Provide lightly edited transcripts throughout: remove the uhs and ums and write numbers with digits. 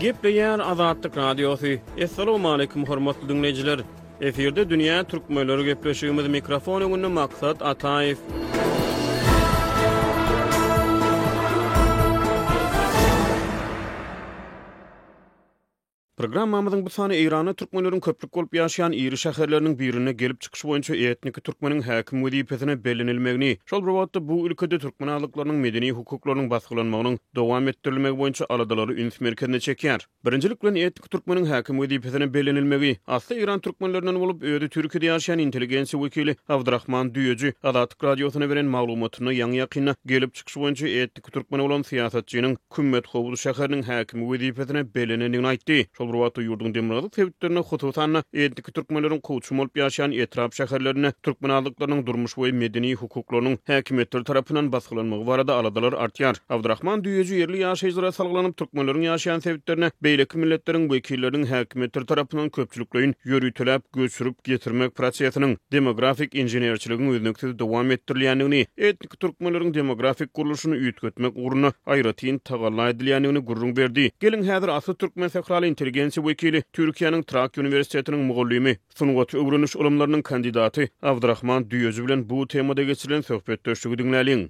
Gepleýär Azatlyk Radiosy. Assalamualaikum hormatly diňleýjiler. Efirde dünýä türkmenleri gepleşigimiz mikrofon öňünde Maksat Ataýew. Programmamyzyň bu sany Eýranda türkmenleriň köplük bolup ýaşaýan iri şäherleriniň birinde gelip çykyşy boýunça etniki türkmeniň häkim wezipesine bellenilmegini, şol bir wagtda bu ülkede türkmen azlyklarynyň medeni hukuklarynyň basgylanmagynyň dowam etdirilmegi boýunça aladalary üns merkezine çekýär. Birinjilik bilen etniki türkmeniň häkim wezipesine bellenilmegi, asly eýran türkmenlerinden bolup, özi Türkiýede ýaşaýan intelligensiýa wekili Abdyrahman Düýeji Azatlyk Radiosyna beren maglumatynda ýaňy-ýakynda gelip çykyşy boýunça etniki türkmen bolan syýasatçynyň Kümmethowuz şäheriniň häkimi wezipesine bellenendigini aýtdy. Şol bir wagtda, ýurduň demirgazyk sebitlerinde, hususan-da, etniki türkmenleriň kowçum bolup ýaşaýan etrap-şäherlerinde türkmen azlyklarynyň durmuş we medeni hukuklarynyň häkimiýetler tarapyndan basgylanmagy barada aladalar artýar. Abdyrahman Düýeji ýerli ýaşaýjylara salgylanyp, türkmenleriň ýaşaýan sebitlerine beýleki milletleriň wekilleriniň häkimiýetler tarapyndan köpçülikleýin ýöriteläp göçürip getirmek prosesiniň, demografik inženerçiligiň üznüksiz dowam etdirilýändigini, etniki türkmenleriň demografik gurluşyny üýtgetmek ugrunda aýratyn tagalla edilýändigini gürrüň berdi. Geliň, häzir asly türkmen sähraly intelligensiýa wekili, Türkiýäniň Trakýa uniwersitetiniň mugallymy, sungaty öwreniş ylymlarynyň kandidaty Abdyrahman Düýeji bilen bu temada geçirilen söhbetdeşligi diňläliň.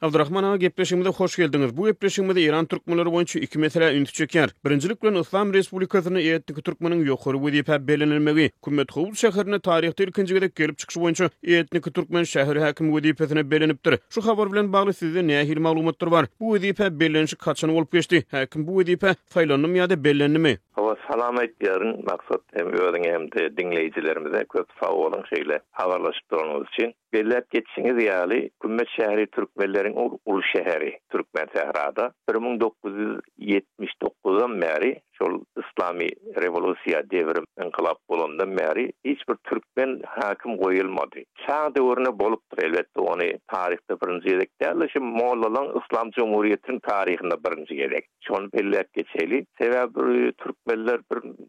Abdyrahman aga gepleşigimize hoş geldiňiz. Bu gepleşigimiz Eýran türkmenleri boýunça iki meselä ünsi çekýär. Birinjilik bilen Yslam Respublikasynda etniki türkmeniň ýokary wezipä bellenilmegi. Kümmethowuz şäherinde taryhda ilkinji gezek gelip çykyşy boýunça etniki türkmen şäher häkimi wezipesine bellenipdir. Şu habar bilen bagly sizde nähili maglumatlar bar? Bu wezipä bellenişik haçan bolup geçdi? Häkim bu wezipä saýlandymy ýa-da bellendimi? Hawa salam aýtýaryn Maksat hem özüňe hem-de diňleýjilerimize köp sag boluň şeýle habarlaşyp duranyňyz üçin. Belläp geçişiňiz ýaly, Kümmet şäheri türkmenleriň uly şäheri, Türkmensährada 1979-dan bäri, şol yslamy rewolýusiýa, dewrim, ynkylap bolandan bäri hiç bir türkmen häkim goýulmady. Şa döwründe bolupdyr, elbetde, ony taryhda birinji gezek däl-de, şu mollalaň yslam jumhuriýetiniň taryhynda birinji gezek. Şony belläp geçeli. Sebäbi türkmenler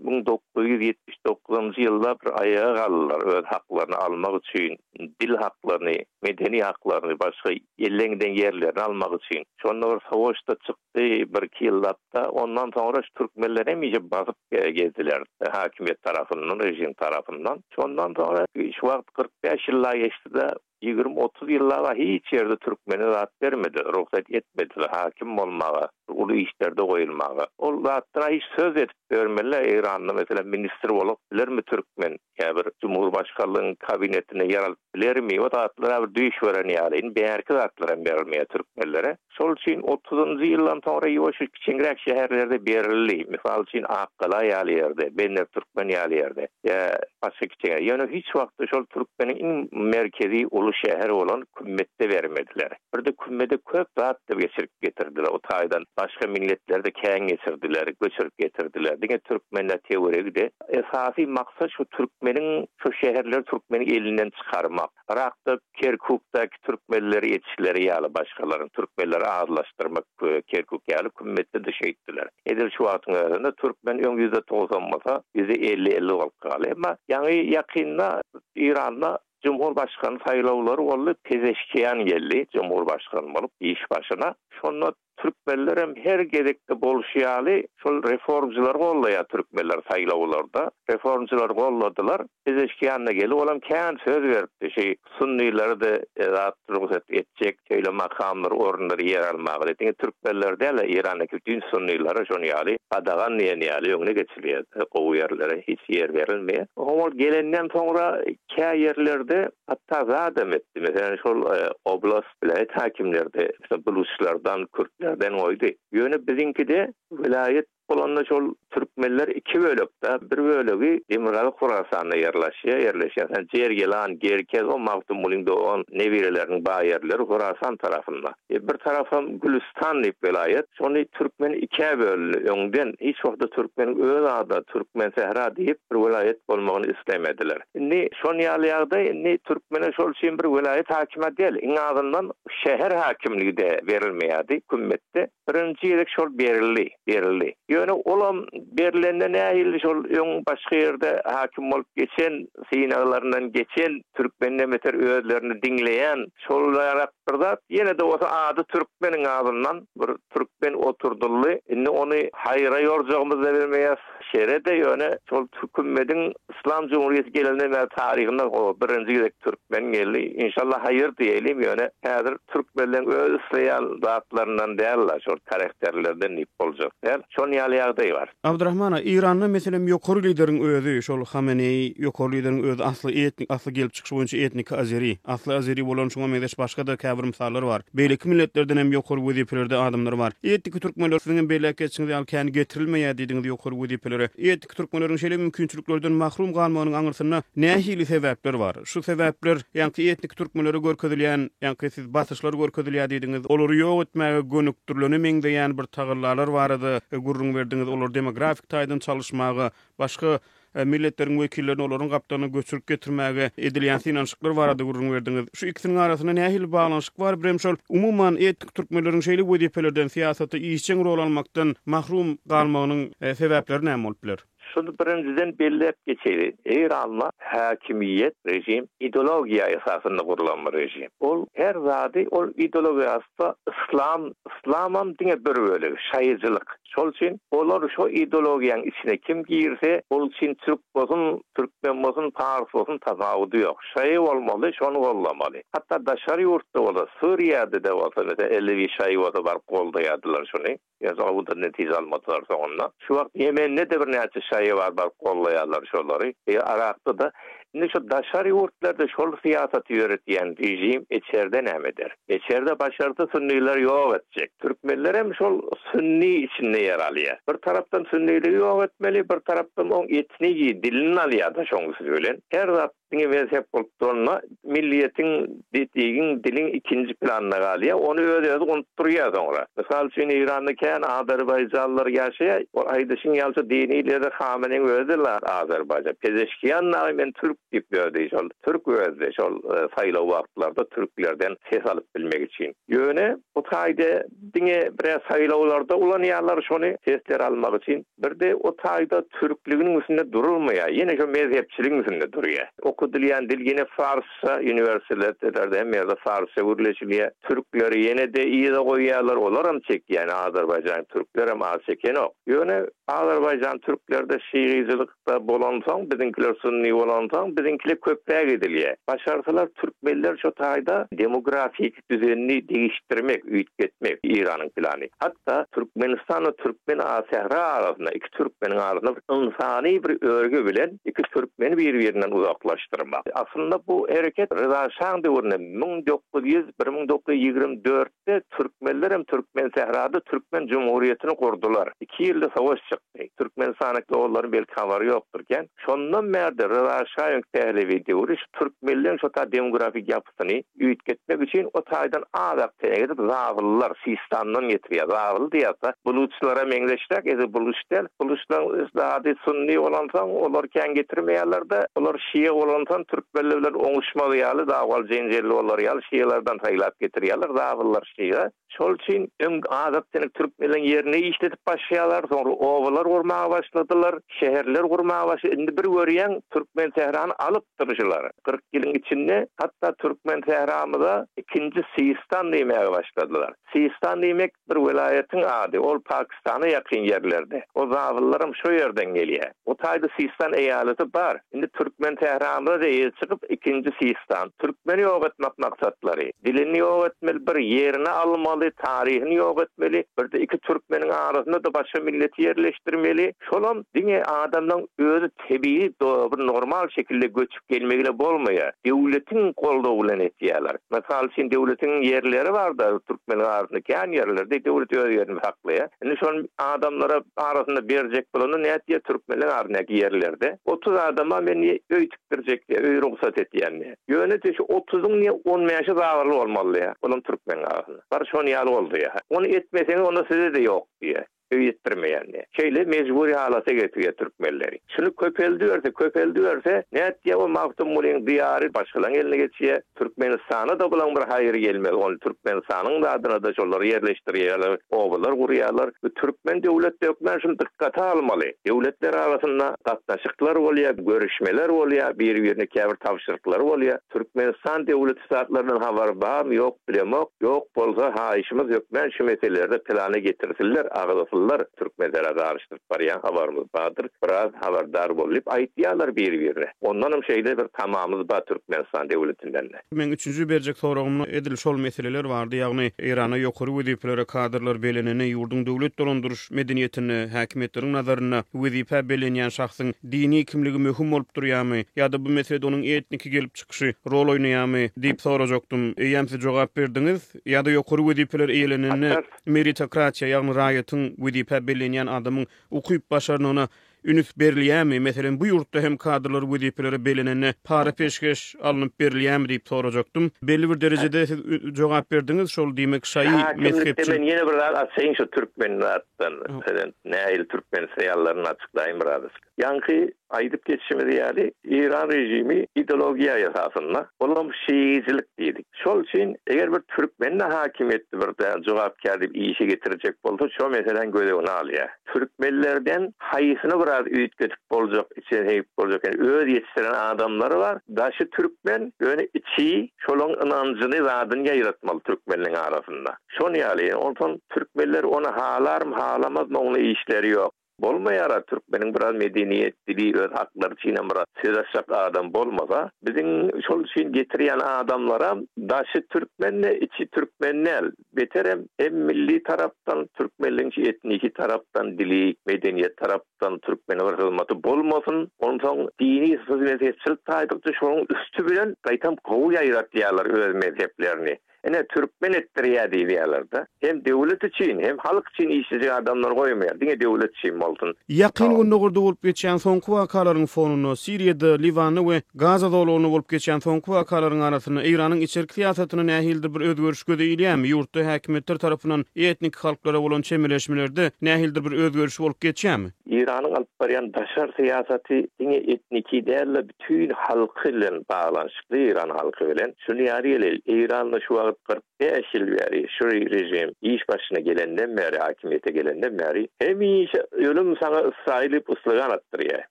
1979-njy ýylda bir aýaga galdylar öz haklaryny almak üçin, dil haklaryny, medeni haklaryny, başga elden giden ýerlerini almak üçin. Şonda bir sowaş-da çykdy birki ýyllap-da. Ondan soňra şu türkmenler hemişe basyp gezdiler häkimiýet tarapyndan, režim tarapyndan. Şondan soňra şu wagt 45 ýyl-a geçdi-de, Ýigrimi-otuz ýyllab-a hiç ýerde türkmene zat bermediler, rugsat etmediler hakim bolmaga, uly işlerde goýulmaga. Ol zatdan-a hiç söz edip bermeliler, Eýranda meselem ministr bolup bilermi türkmen, ýa bir jumhurbaşkanlygyň kabinetinde ýer alyp bilermi, o zatlar-a bir düýş gören ýaly, indi bärki zatlaram berilmeýär türkmenlere. Şol üçin otuzynjy ýyldan soňra ýuwaş kiçeňräk şäherlerde berildi. Mysal üçin, Akgala ýaly ýerde, Bendertürkmen ýaly ýerde ýa başga kiçeňräk. Ýöne hiç wagtda şol türkmeniň iň merkezi uly şäheri bolan Kümmetde bermediler. Birde Kümmede köp zat geçirip getirdiler. O taýdan başga milletleri-de kän geçirdiler, göçürip getirdiler. Diňe türkmenler töweregi-de. Esasy maksat şu türkmeniň şu şäherleri türkmeniň elinden çykarmak. Yrakda Kerkukdaky türkmenleri etişleri ýaly başgalaryň türkmenleri azlaşdyrmak Kerkuk ýaly kümmetde-de şeýtdiler. Edil şu wagtyň özünde türkmen öň 90% bolsa 50% 50 bolup galdy. Emma ýaňy ýakynda Eýranda Cumhurbaşkany saýlawlary boldy Pezeşkian geldi Cumhurbaşkany bolup iş başyna. Şonda Türkmenlerem her gezekde bolşy ýaly şol reformçylary gollaýar türkmenler saýlawlarda. Reformçylary golladylar. Pezeşkian-da gelip olam kän söz beripdi şi sunnilere-de zat rugsat etjek şeýle makamlar orunlary ýer almaga diýip. Diňe türkmenler däl-de Eýrandaky bütin sunnilere şon ýaly gadagan diýen ýaly öňüne geçilýär. Gowy ýerlere hiç ýer berilmeýär. Oňa ol gelenden soňra kä ýerlerde hatda zadam etdi. Meselem şol oblast Welaýat häkimleri-de buluçlardan, kürtlerden goýdy. Ýöne biziňkide welaýat bolanda şol türkmenler iki bölekde, bir bölegi Demirgazyk Horasanda ýerleşýär, ýerleşýär. Meselem, Jergelan, Gerkez, o Magtymgulyň dogan nebereleriniň bar ýerleri Horasan tarapynda. E, bir tarapam Gülüstan diýip welaýat. Şony türkmen ikä böldi öňden. Hiç wagtda türkmeniň öz ady Türkmensähra diýip bir welaýat bolmagyny islemediler. Indi şon ýaly ýagdaý indi türkmene şol üçin bir welaýat hakimi däl, iň azyndan şäher hakimligi-de berilmeýärdi kümmetde. Birinji gezek şol berildi, berildi. Ýöne olam berlende nähili şol öň başga ýerde hakim bolup geçen, synaglaryndan geçen, türkmenden beter özlerini diňleýän şol ýalak bir zat. Ýene-de bolsa ady türkmeniň adyndan bir türkmen oturdyldy. Indi ony haýra ýorjagymyzy-da bilmeýäs, şere-de, ýöne şol hökümediň Yslam Jumhuriýeti gelenden bäri taryhynda o birinji gezek türkmen geldi. Inşallah haýyr diýelim, ýöne häzir türkmenleň öz isleýän zatlaryndan däl-de, şol karakterlerden diýip boljak däl. Şon ýaly ýagdaý bar. Abdyrahman aga, Eýranda meselem ýokary lideriň özi, şol Hameneýi ýokary lideriň özi asly etnik, asly gelip çykyşy boýunça etniki azeri. Asly azeri bolan şuňa meňzeş başga-da käbir mysallar bar. Beýleki milletlerden hem ýokary wezipelerde adamlar bar. Etniki türkmenler siziň hem belläp geçişiňiz ýaly kän getirilmeýär diýdiňiz ýokary wezipelere. Etniki türkmenleriň şeýle mümkinçiliklerden mahrum galmagynyň aňyrsynda nähili sebäpler bar? Şu sebäpler ýaňky etniki türkmenlere görkezilýän, ýaňky siz basyşlar görkezilýär diýdiňiz, olary ýok etmäge gönükdirilene meňzeýän bir tagallalar barada gürrüň berdiňiz, olary demografik taýdan çalyşmaga, başga milletleriň wekillerini olaryň gapdalyna göçürip getirmäge edilýän synanyşyklar barada gürrüň berdiňiz. Şu ikisiniň arasynda nähili baglanyşyk bar? Birem şol, umuman, etnik türkmenleriň şeýle wezipelerden, syýasatda işjeň rol almakdan mahrum galmagynyň sebäpleri näme bolup biler? Şuny birinjiden belläp geçeýin, Eýranda häkimiýet, režim ideologiýa esasynda gurlan bir režim. Ol her zady ol ideologiýa asda yslam, yslamam diňe bir bölegi, şaýyjylyk. Şol üçin olar şo ideologiýaň içine kim girse, ol üçin türk bolsun, türkmen bolsun, pars bolsun tapawudy ýok. Şaýy bolmaly, şony goldamaly. Hatda daşary ýurtda bolsa, Suriýada-da bolsa, meselem, Elewi şaýy bolsa baryp goldaýardylar şony. Ýöne soňra netije almadylar soňunda. Şu wagt Ýemende-de birnäçe şaýy bar baryp goldaýarlar şolary. Yrakda-da. Indi şu daşary ýurtlarda şol syýasaty ýöretýän režim içerde näme eder? Içerde başarsa sünnileri ýok etjek. Türkmenler hem şol sünni içinde ýer alýar. Bir tarapdan sünniligi ýok etmeli, bir tarapdan oň etnigi, dilini alýar-da şoň üsti bilen. Her zat Diňe mezhep bolup duranda milliýetiň, etnigiň, diliň ikinji planyna galýar. Ony öz-özi unutdyrýar soňra. Mysal üçin, Eýranda kän azerbaýjanlylar ýaşaýar. Ol aýdyşyň ýaly şu dini lideri Hameneýiň özi-de azerbaýjan. Pezeşkian dagy men türk diýip ýördi. Şol türk özi-de şol saýlaw wagtlarda türklerden ses alyp bilmek üçin. Ýöne bu taýda diňe bir saýlawlarda ulanýarlar şony sesleri almak üçin. Birde o taýda türkliginiň üstünde durulmaýar, ýene şo mezhepçiligiň üstünde durýar. Okadylýan dil ýene farsça, uniwersitetlerde hemme ýerde farsça gürleşilýär. Türkleri ýene-de yza goýýarlar, olaram çekýär, ýöne azerbaýjan türklerem az çekenok. Ýöne azerbaýjan türklerde şygyjylykda bolansoň, biziňkiler sunny bolansoň, biziňkiler köpräk edilýär. Başarsalar türkmenler şo taýda demografik düzenini degişdirmek, üýtgetmek Eýranyň plany. Hatda Türkmenistan we Türkmen Sähra arasynda, iki türkmeniň arasynda bir ynsany bir örgi bilen iki türkmeni bir-birinden uzaklaşdyrmak. Aslynda bu hereket Ryza şaň döwründe 1900, 1924-de türkmenler hem Türkmensährada Türkmen jumhuriýetini gurdular. Iki ýylda savaş çykdy. Türkmenistandaki olaryň belki habary ýokdur kän. Şondan bärde Ryza şaýyň Pehlewi döwri şu türkmenleň şo ta demografik ýapysyny Syny üýtgetmek üçin o taýdan azak tenek edip zabyllar Sistandan getirýär. Zabyl diýýärse, buluçlara meňzeşräk, edil buluç däl. Buluçlaryň zady sunny bolansoň, olar kän getirmeýärler-de, olar şia bolansoň, türkmenler bilen oňuşmaz ýaly, dawaly-jenjelli bolar ýaly şialardan saýlap getirýärler. Zabyllar şia. Şol üçin öň azak tenek türkmenleň ýerine işledip başlaýarlar, soňra obalar gurmaga başladylar, şäherler gurmaga başlady. Indi bir görýäň, Türkmensährany alypdyr şular. 40 ýylyň içinde hatda Türkmensähramyza ikinji Sistan diýmäge başladylar. Sistan diýmek bir welaýatyň ady, ol Pakistana ýakyn ýerlerde. O zabyllaram şo ýerden gelýär. O taýda Sistan eýaleti bar. Indi Türkmensähramyza-da eýe çykyp ikinji Sistan. Türkmeni ýok etmek maksatlary. Dilini ýok etmeli, bir ýerini almaly, taryhyny ýok etmeli, birde iki türkmeniň arasynda-da başga milleti ýerleşdirmeli. Şolam diňe adamlaň özi tebigy bir normal şekilde göçüp gelmegile bolmaýar. Döwletiň goldawy bilen etýärler. Mysal üçin döwletiň ýerleri barda türkmeniň arasynda kän ýerlerde döwlet öz ýerini saklaýar. Indi şony adamlara arasynda berjek bolanda nätýär türkmenleň arasyndaky ýerlerde 30 adama men öý tikdirjek diýýär, öý rugsat etýän diýýär. Ýöne şu otuzyň diýýär on bäşi zabarly bolmaly diýýär. Olam türkmeniň arasynda. Bar şony ýaly boldy diýýär. Ony etmeseňiz onda size-de ýok diýýär. Öý etdirmeýän diýýär. Şeýle mejbury halata getirýär türkmenleri. Şuny köpeldiberse, köpeldiberse, nätýär o Magtymgulyň diýary başgalaň eline geçýär. Türkmenistana-da bulaň bir haýry gelmez. Ony Türkmenistanyň zadyna-da şolary ýerleşdirýärler, obalar gurýarlar. Bu türkmen döwlet hökmän şuny dykgata almaly. Döwletler arasynda gatnaşyklar bolýar, görüşmeler bolýar, bir-birine käbir tabşyryklary bolýar. Türkmenistan döwleti zatlardan habary barmy ýok bilemok, ýok bolsa haýyşymyz hökmän şu meselelerde plana getirsinler, agzasynlar, türkmenlere garyşdyryp barýan habarymyz bardyr, biraz habardar bol diýip aýtýarlar biri birine. Ondanam şeýle bir tamamyz bar Türkmenistan döwletindende. Meň üçünji berjek soragymda edil şol meseleler bardy, ýagny Eýranda ýokary wezipelere kadrlar belenende ýurduň döwlet dolandyryş medeniýetinde, häkimiýetleriň nazarynda wezipä bellenýän şahsyň dini kimligi möhüm bolup durýarmy ýa-da bu meselede onuň etniki gelip çykyşy rol oýnaýarmy diýip sorajakdym. Eýýäm siz jogap berdiňiz. Ýa-da ýokary wezipeler eýelenende meritokratiýa, ýagny raýatyň wezipä bellenýän adamyň ukyp-başarnygyna üns berilýärmi? Meselem, bu ýurtda hem kadrlar wezipelere bellenende para-peşgeş alnyp berilýärmi diýip sorajakdym. Belli bir derejede siz jogap berdiňiz, şol diýmek şaýy Häkimlikde mezhepçi. men ýene bir zat açaýyn şu türkmen zatdan, meselem, nähili türkmen seriallaryny açyklaýyn birazajyk. Ýaňky aýdyp geçişimiz ýaly, Eýran režimi ideologiýa esasynda, olam şiiçilik diýdik. Şol üçin eger bir türkmen-de hakimiýetde bir jogapkär diýip işe getirjek bolsa, şo meseläni göz öňüne alýar. Türkmenlerden haýsyny biraz üýtgedip boljak, içine siňip boljak, ýani öz ýetişdiren adamlary bar, daşy türkmen, ýöne içi şolaň ynanjyny, zadyny ýaýratmaly türkmenleň arasynda. Şon ýaly, onsoň türkmenler ony halarmy, halamazmy oňla işleri ýok. Bolmaýara türkmeniň biraz medeniýet dili öz haklary üçinem biraz söz açjak adam bolmasa biziň şol üçin getirýän adamlaram daşy türkmende içi türkmen däl beterem hem milli tarapdan türkmenligiň şu etniki tarapdan dili medeniýet tarapdan türkmene bir hyzmaty bolmasyn onsoň dini mezhepçilik taýdykda şonuň üsti bilen gaýtam gowy ýaýratýarlar öz mezheplerini Ine, türkmen etdirýär diýýärler-de. Hem döwlet üçin, hem halk üçin işlejek adamlary goýmaýar. Diňe döwlet üçin bolsun. Ýakyn Gündogarda bolup geçýän soňky wakalaryň fonunda, Siriýada, Liwanda we Gaza zolagynda bolup geçýän soňky wakalaryň arasynda Eýranyň içerki syýasatynda nähilidir bir özgeriş göze ilýärmi? Ýurtda häkimiýetler tarapyndan etnik halklara bolan çemeleşmelerde nähilidir bir özgeriş bolup geçýärmi? Eýranyň alyp barýan daşary syýasaty diňe etniki däl-de, bütin halky bilen baglanyşykly Eýran halky bilen. Şuny ýaly geleli, Eýranda şu wagt 45 ýyl bäri şu režim iş başyna gelenden bäri, hakimiýete gelenden bäri hemişe ölüm saňa Ysraýyl diýip yslygan atdyrýar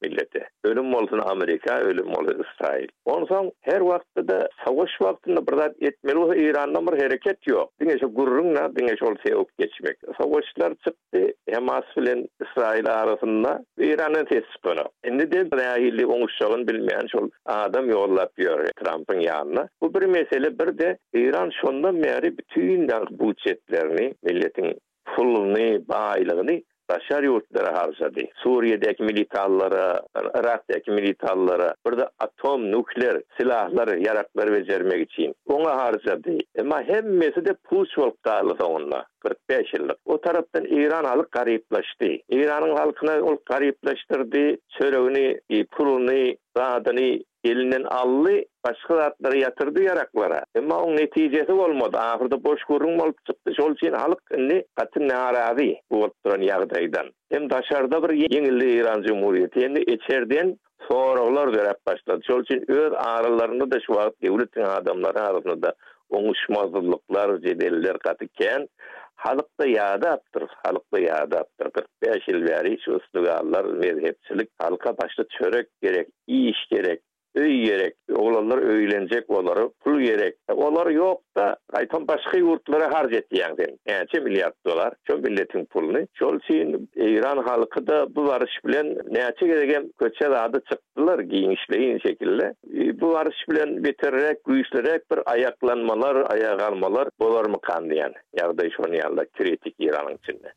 millete. Ölüm bolsun Amerika, ölüm bolsun Ysraýyl. Onsoň her wagtda-da savaş wagtynda bir zat etmeli bolsa Eýrandan bir hereket ýok. Diňe şu gürrüň-de, diňe şol sewip geçmek. Savaşlar çykdy. Hamas bilen Ysraýyl arasynda Eýrandan ses çykanok. Indi-de nähili oňuşjagyny bilmeýän şol adam ýollap ýör Trampyň ýanyna. Bu bir mesele, bir-de Eýran şondan bäri bütin budjetlerini, milletiň puluny, baýlygyny daşary ýurtlara harjady. Suriýedäki militallara, Yrakdaky militallara, bir-de atom, nukler silahlar, ýaraklar bejermek üçin oňa harjady. Emma hemmesi-de puç bolup galdy soňunda. 45 ýyllyk. O tarapdan Eýran halk garyplaşdy. Eýranyň halkyna ol garyplaşdyrdy, çöregini, puluny, zadyny elinden aldy, başga zatlara ýatyrdy ýaraklara. Emma oň netijesi bolmady. Ahyrda boş gürrüň bolup çykdy. Şol üçin halk indi gaty narazy bu bolup duran ýagdaýdan. Hem daşarda bir ýeňildi Eýran jumhuriýeti, hem-de içerden Soraglar döräp başlady. Şol üçin öz aralarynda-da şu wagt döwletiň adamlary arasynda-da oňuşmazlyklar, jedeller gaty kän. Halk-da ýadapdyr, halk-da ýadapdyr. 45 ýyl bäri şu yslygallar, mezhepçilik, halka başda çörek gerek, iş gerek, öý gerek, oglanlar öýlenjek olara pul gerek. Olar ýok-da, gaýtam başga ýurtlara harç etýäň sen näçe milliard dollar şo milletiň puluny. Şol üçin Eýran halky-da bu baryş bilen näçe gezegem köçe zada çykdylar giňişleýin şekilde. Bu baryş bilen beterräk güýçliräk bir aýaklanmalar, aýaga galmalar bolarmykan diýen ýagdaý şon ýaly kritik Eýranyň içinde.